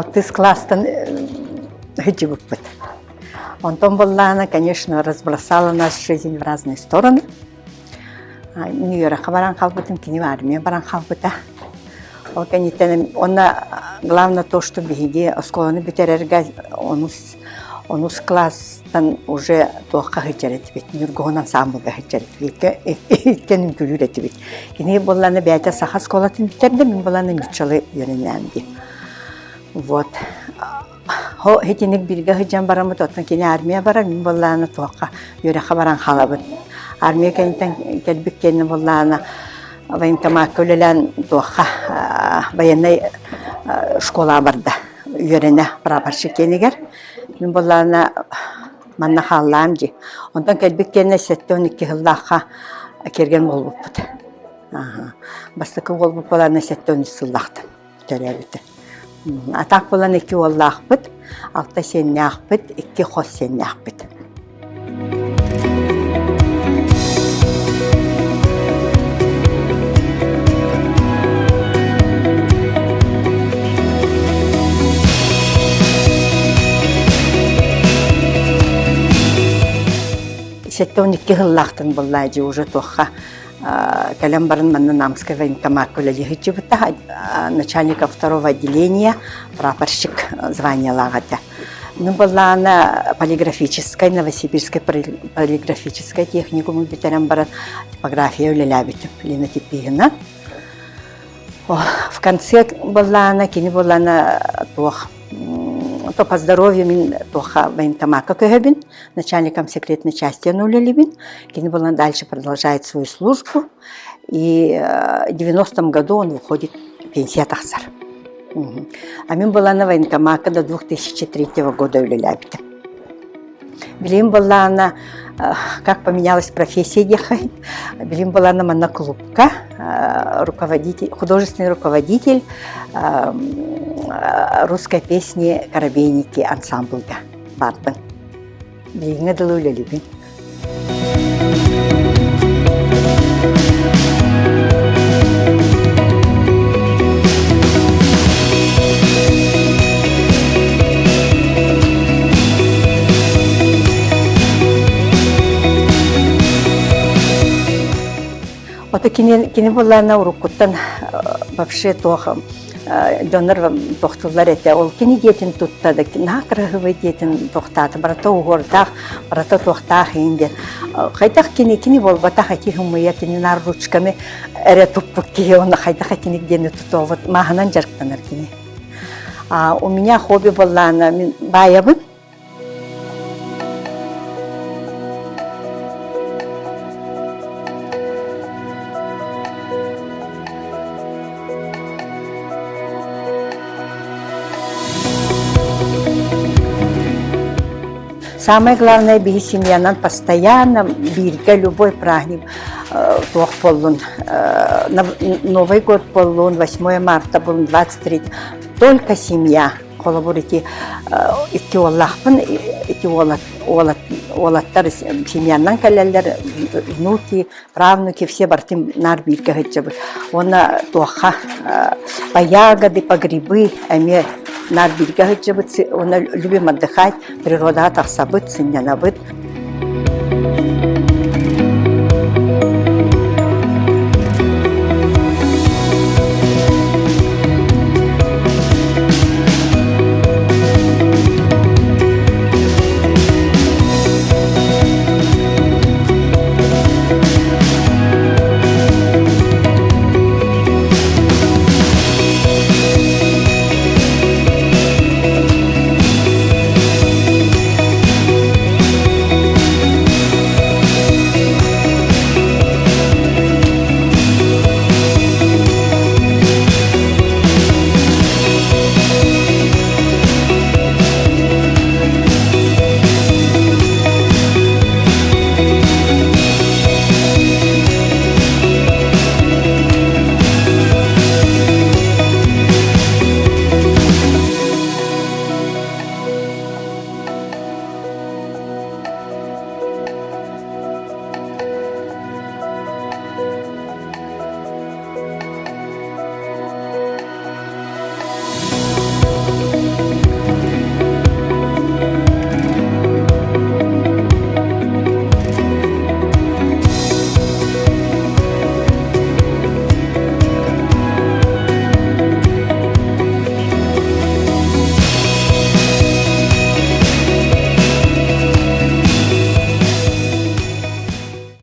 Алтыс класстан сылдьыбыппыт. Онтон буоллаҕына, конечно, разбросала нас жизнь в разные стороны. Мин үөрэххэ баран хаалбытым, кини армия баран хаалбыта. Ол кэнниттэн уонна главное то, что биһиги оскуоланы бүтэрэргэ онус онус класстан уже туохха сылдьар этибит, Ньургуһун ансаамбылга сылдьар этибит, иккиэн үҥкүүлүүр этибит. Кини буоллаҕына бэйэтэ саха оскуолатын бүтэрдэ, мин буоллаҕына нууччалыы үөрэнэм дии. Вот. Хо итинник бииргэ сылдьан бараммыт, оттон кини армия барар, мин буоллаҕына туохха үөрэххэ баран хаалабын. Армия кэнниттэн кэлбит кэннэ буоллаҕына военкомакка үлэлээн туохха военнай школаҕа барда үөрэнэ прапорщик киэнигэр. Мин буоллаҕына манна хааллаам дии. Онтон кэлбит кэннэ 72 сыллаахха кэргэн буолбуппут. Бастакы уолбут буолаанна 73 сыллаахтан төрөөбүтэ. Атаах буолан икки уоллаахпыт, алта сиэннээхпит, икки хос сиэннээхпит. 72 сыллаахтан буоллаа дьи уже туохха кэлэн баран манна Намскай военкоматка үлэлии сылдьыбыта начальника второго отделения прапорщик званиелаах этэ. Мин буоллаҕына полиграфическай Новосибирскай полиграфическай техникуму бүтэрэн баран типография үлэлээбитим линотипиһынан. В конце буоллаҕына кини буоллаҕына туох то по здоровью мин туохха военкоматка көһөбүн, начальником секретной части үлэлибин. Кини буолан дальше продолжает свою службу. И в 90-м году он выходит пенсия тахсар. А мин буолана военкоматка до 2003 года үлэлээбитим. Билим буоллаҕына, как поменялась профессия диэххэ. Билим буоллаҕына манна клубка руководитель, художественный руководитель русской песни «Коробейники» ансамбльга бардым. Билиҥҥэ дылы үлэлибин. Ото кини кини буоллаана уруккуттан вообще туох дьоннор тохтуллар этэ. Ол кини диэтин тутта да наһаа кыраһыбай диэтин тохтаата. Барыта уһуордаах, барыта туохтаах иин диэн. Хайдах кини кини буолбатах эти хымыйа кини наар ручканы эрэ туппут киһи онно хайдах этиник диэни тутуобут мааһынан дьарыктанар кини. А у меня хобби буоллаана мин баайабын. Самое главное, биһи семьянан постоянно бииргэ любой праздник туох буоллун, Новый год буоллун, 8 марта буоллун, 23 только семья. Холобур ити икки уоллаахпын, ити уолаттар семьянан кэлэллэр, внуки, правнуки все бартым наар бииргэ сылдьабыт. Уонна туохха по ягоды, по грибы эмиэ наар бииргэ сылдьабыт. Уонна любим отдыхать, природаҕа тахсабыт, сынньанабыт.